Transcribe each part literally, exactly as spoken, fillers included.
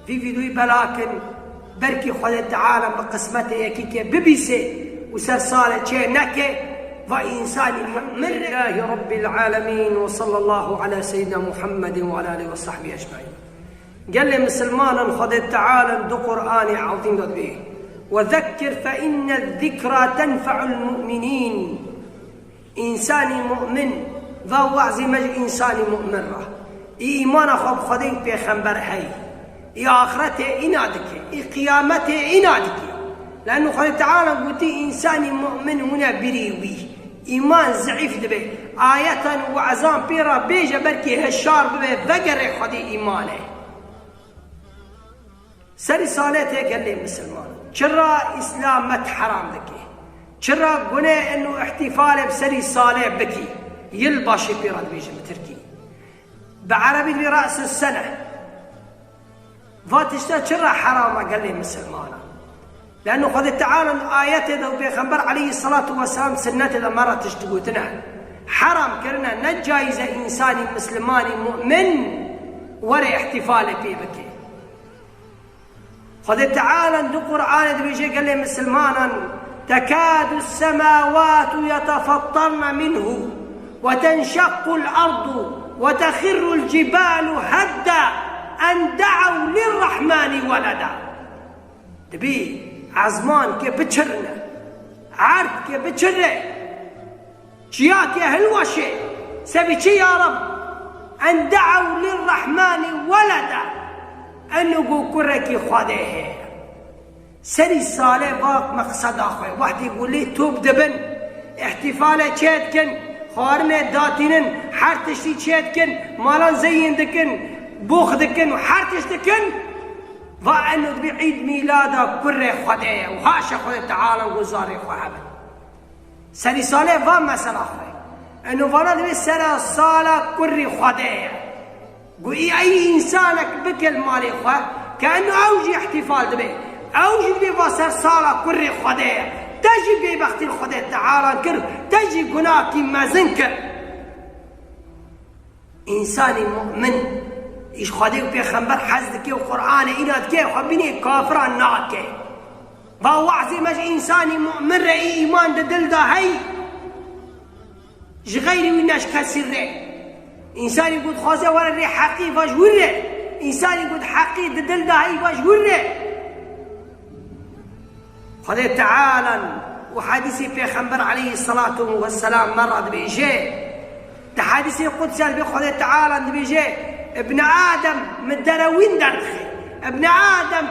Vî vîdyoyî bela kin, belkî Xwedê Teala bi qismetê yekî ke bibîsê û ser salê çê neke, va însanî mu'min re. Elhamdülillahî Rabbil alemin ve sallallahu ala seyyidina Muhammedin ve ala alihi ve sahbihi ecmaîn. Gelê misilmanan, Xwedê Teala di Qur'anê Ezîm de dibê: "Ve zekkir fe inne zikra tenfe'ul mu'minîn." Însanî mu'min, va wazî me ji însanî mu'min re. Î îmana xwe bi Xwedê û pêxember hey. Î axretê îna dike, î qiyametê îna dike. Leno Xwedê Teala gotî, însanî mu'min hûne birî wî. Îman zeîf dibe. Ayetan û wezan pê re bêje, belkî hişyar bibe, vegere Xwedê îmanê. Serî salê tê gelê misilman. Çira Îslam me heram dike? Çira gune eno îhtîfalê bi serî salê bikî? Yılbaşı pê re dibêjin bi tirkî. Bi erebî dibê Re'sus Sene. Va tişta çira heram e gelê misilmanan? Leno Xwedê Teala ayetê de û Pêxember aleyhisselatu vesselam sinnetê de me re tişt gotine. Heram kirine, ne caiz e însanî mislimanî mu'min were îhtîfalê pê bike. Xwedê Teala di Qur'anê dibêje gelê misilmanan: "Tekadu semawatu yetefattarne minhu ve tenşeqqul ardu ve texirrul cibalu hedda en da'u lirrahmani veleda." Dibî ezman ke biçirine, erd ke biçire, çiyakê hilweşê, sebî çi ya Reb? En da'u lirrahmani veleda. Eno go kurekî Xwedê heye. Serî salê va meqseda xwe. Wextê go lê top dibin, îhtîfalê çê dikin, xwarinê datînin, her tiştî çê dikin, malan zeyîn dikin, box dikin û her tişt dikin. Va eno dibî Îd Mîlada kurê Xwedê ye û haşa Xwedê Teala go zarê xwe hebin. Serî salê va mesela xwe. Eno vana dibê sera sala kurî Xwedê ye. Gu î ey însanek bike li malê xwe, ke eno ew jî îhtîfal dibe. Ew jî dibê va ser sala kurê Xwedê ye. Te jî bêbextî li Xwedê Teala kir, te jî gunahekî mezin kir. Însanî mu'min, îş Xwedê û Pêxember hez dike û Qur'anê îna dike, xwe bînê kafiran nake. Va wazê me ji însanî mu'min re î îman di dil de hey. Ji xeyrî wî ne ji kesî re. Însanî ku dixwaze were rê heqî, va ji wî re. Însanî ku heqî di dil de hey, va ji wî re. Xwedê Teala û hedîsê Pêxember aleyhisselatu vesselam me re dibêje. Di hedîsê qudse de Xwedê Teala dibêje: "Ibn Adem min derewîn derdixe. Ibn Adem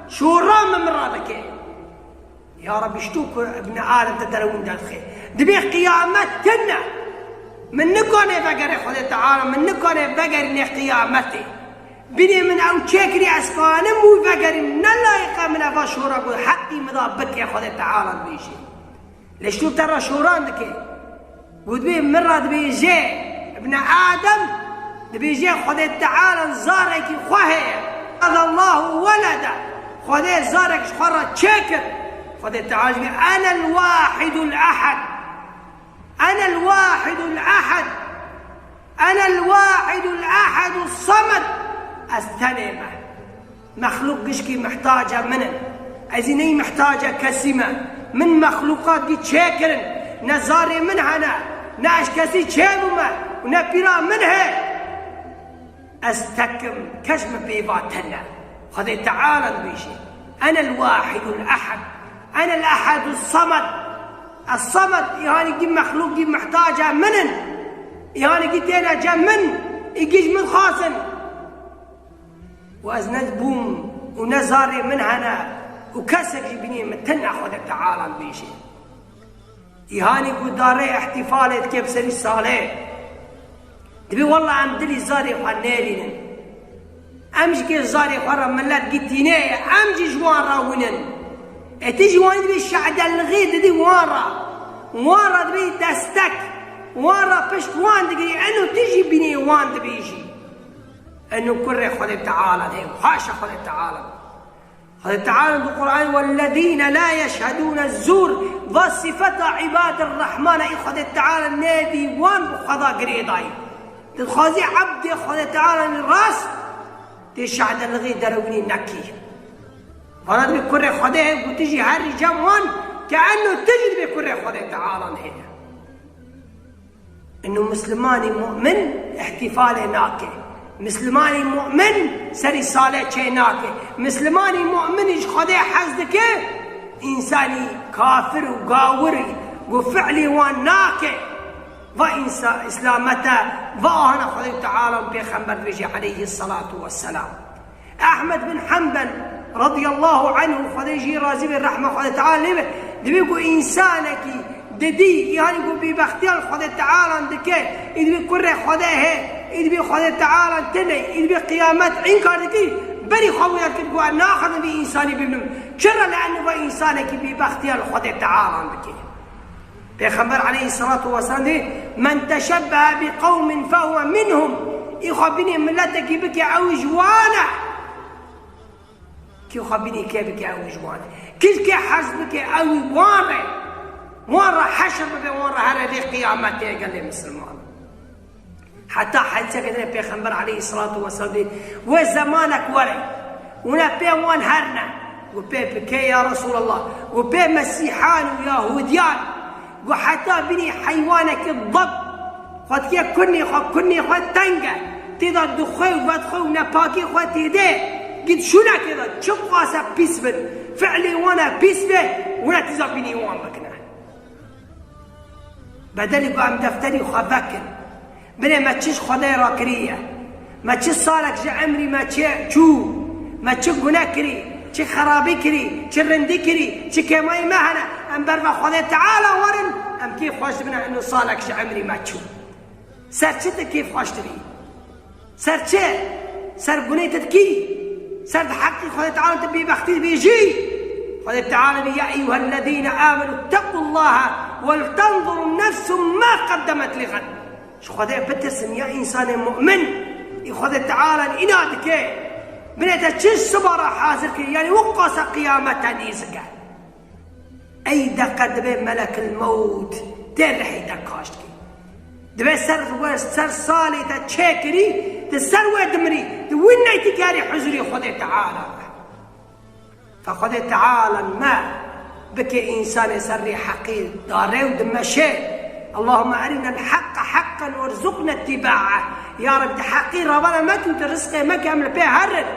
şora min min re dike." Ya Rebbi, ji tu ku Ibn Adem te derewîn derdixe. Dibê qiyamet tune. Min nikane vegere Xwedê Teala, min nikane vegerîne qiyametê. Binê min ew çêkirî ez kanim wî vegerîm, ne layiqa min e va şora ku heqî min da bike Xwedê Teala dibêje. Lê ji tu te re şoran dike. Got bê min re dibêje, Ibn Adem, dibêje Xwedê Teala zarekî xwe heye. Allahu weleda. Xwedê zarek ji xwe re çêkir. Xwedê Teala dibê, "Enel wahidul ehad. Enel wahidul ehad. Enel wahidul ehadus samed." Ez tenê me. Mexlûq gişkî mihtaca min in. Ez î neyî mihtaca kesî me. Min mexlûqat gî çêkirin. Ne zarê min hene, ne ez ji kesî çêbûme û ne pîra min heye. Ez tek im, kes min pê va tune. Xwedê Teala dibêje: "Enel wahidul ehad. Enel ehadus samed." Ez samed, îhanî gî mexlûq gî mihtaca min in. Îhanî gî têne cem min, î gî ji min xwazin. Û ez ne bûm û ne zarê min hene û kesek jî binê min tune, Xwedê Teala dibêje. Îhanî ku darê îhtîfalê dike bi serî salê. Dibê wella em dilî zarê xwe nêlînin. Em ji kê zarê xwe re milet gî tîne ye, em jî ji wan re wînin. E ti ji wan dibê şedelixê didî wan re. Wan re dibê destek. Wan re pişt wan digirî. Eno ti jî binê wan dibêjî. Eno kurê Xwedê Teala de, haşa Xwedê Teala. Xwedê Teala di Qur'anê, "Wellezîne la yeşhedûne zûr", va sifeta îbadir Rehman e, Xwedê Teala nêvî wan bi Xweda girêdayî. Dixwazî ebdê Xwedê Teala rast Tê şehdelixê derewînî nekî. Vana dibê kurê Xwedê heye, gotî jî her rîcem wan ke enno tu jî dibê kurê Xwedê Tealan heye. Ino Mislimanî mu'min îhtîfalê nake. Mislimanî mu'min serî salê çê nake. Mislimanî mu'min ji Xwedê hez dike, însanî kafir û gawirî ku fi'lê wan nake. Va însa-, îslamete, va ahana Xwedê Teala û Pêxember dibêje aleyhis salatu vesselam. Ehmed bin Hanbel radiyallahu anhu, Xwedê jî razî be, rehma Xwedê Teala lê be, dibê ku însanekî didî, yanî ku bêbextiya li Xwedê Teala dike, î dibê kurê Xwedê he, î dibê Xwedê Teala tune, î dibê qiyamet înkar dikî, berî xwe wî dikir ku ez naxwazim vî însanî bibînim. Çira? Li ennu va însanekî bêbextiya li Xwedê Teala dike. Pêxember aleyhissalatu vesselam dê, "Men teşebbehe bi qewmin fehuve minhum." Î xwe bînê miletekî bike, ew ji wan e. Kî xwe bînê kê bike, ew ji wan e. Kî ji kê hez bike, ew wan re. Wan re heşr bibe, wan re here rê qiyametê gelê misilman. Heta hedîseke dinê Pêxember aleyhissalatu vesselam dê, wê zemanek were, wina pê wan herne. Got, pê bi kê ya Resulallah? Got, pê Mesîhan û Yahudiyan. Got, heta bînî heywanekî dib, xwe dikê kunê xwe, kunê xwe teng e. Tê de dixwe û vedixwe û nepakê xwe tê de. Gît şûnekê de, çi qase pîs bin, fi'lê wan e pîs be, wina tîza bînî wan bikine. Bedelî ku em defterî xwe vekin. Binê me çi ji Xwedê re kiriye. Me çi salek ji emrî me çê çû. Me çi gune kirî, çi xerabî kirî, çi rindî kirî, çi kêmayî me hene. Em berve Xwedê Teala werin, em kêf xweş dibine eno salek ji emrî me çû. Ser çi tu kêf xweş dibî? Ser çi? Ser gunê tu dikî? Ser di heqî Xwedê Teala tu bêbextî dibêjî? Xwedê Teala dibê, "Ya eyyuhellezîne âmenû ttequllâhe weltenzur nefsun mâ qeddemet li xed." Ji Xwedê bitirsin ya însanê mu'min. Î Xwedê Teala îna dike. Binê te çi siba re hazir kir, yanî wek qasa qiyamete nêzik e. Ey deqe dibê melekil mewt tê rihê te kaşt kî. Dibê ser we, ser salê te çêkirî, di ser we dimirî, di wî neytîkarî huzurî Xwedê Teala. Fe Xwedê Teala me bike însanê ser rê heqî darê û dimeşe. Allahümme erinel haqqa haqqan werzuqna ittiba'a. Ya Reb, di heqî ravana me tu, tu rizqê me ke em li pê herin.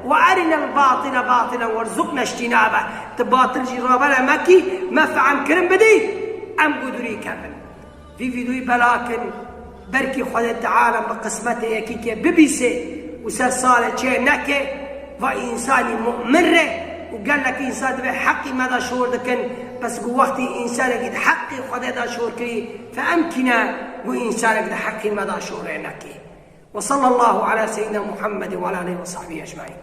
Ve erinel batile batilen werzuqna ijtinabe. Tu batil jî ravana me kî, me fehm kirin bidî, em ku durî kevin. Vî vîdyoyî belakin, belkî Xwedê Teala bi qismetê yekî ke bibîsê û ser salê çê neke, va însanî mu'min re û gelek însan dibê heqî me de şor dikin, bes ku wextî însanekî di heqî Xwedê de şor kirî, fe em kî ne ku însanek di heqî me de şorê nekî. Ve sallallahu ala seyyidina Muhammed ve ala alihi ve sahbihi ecmaîn.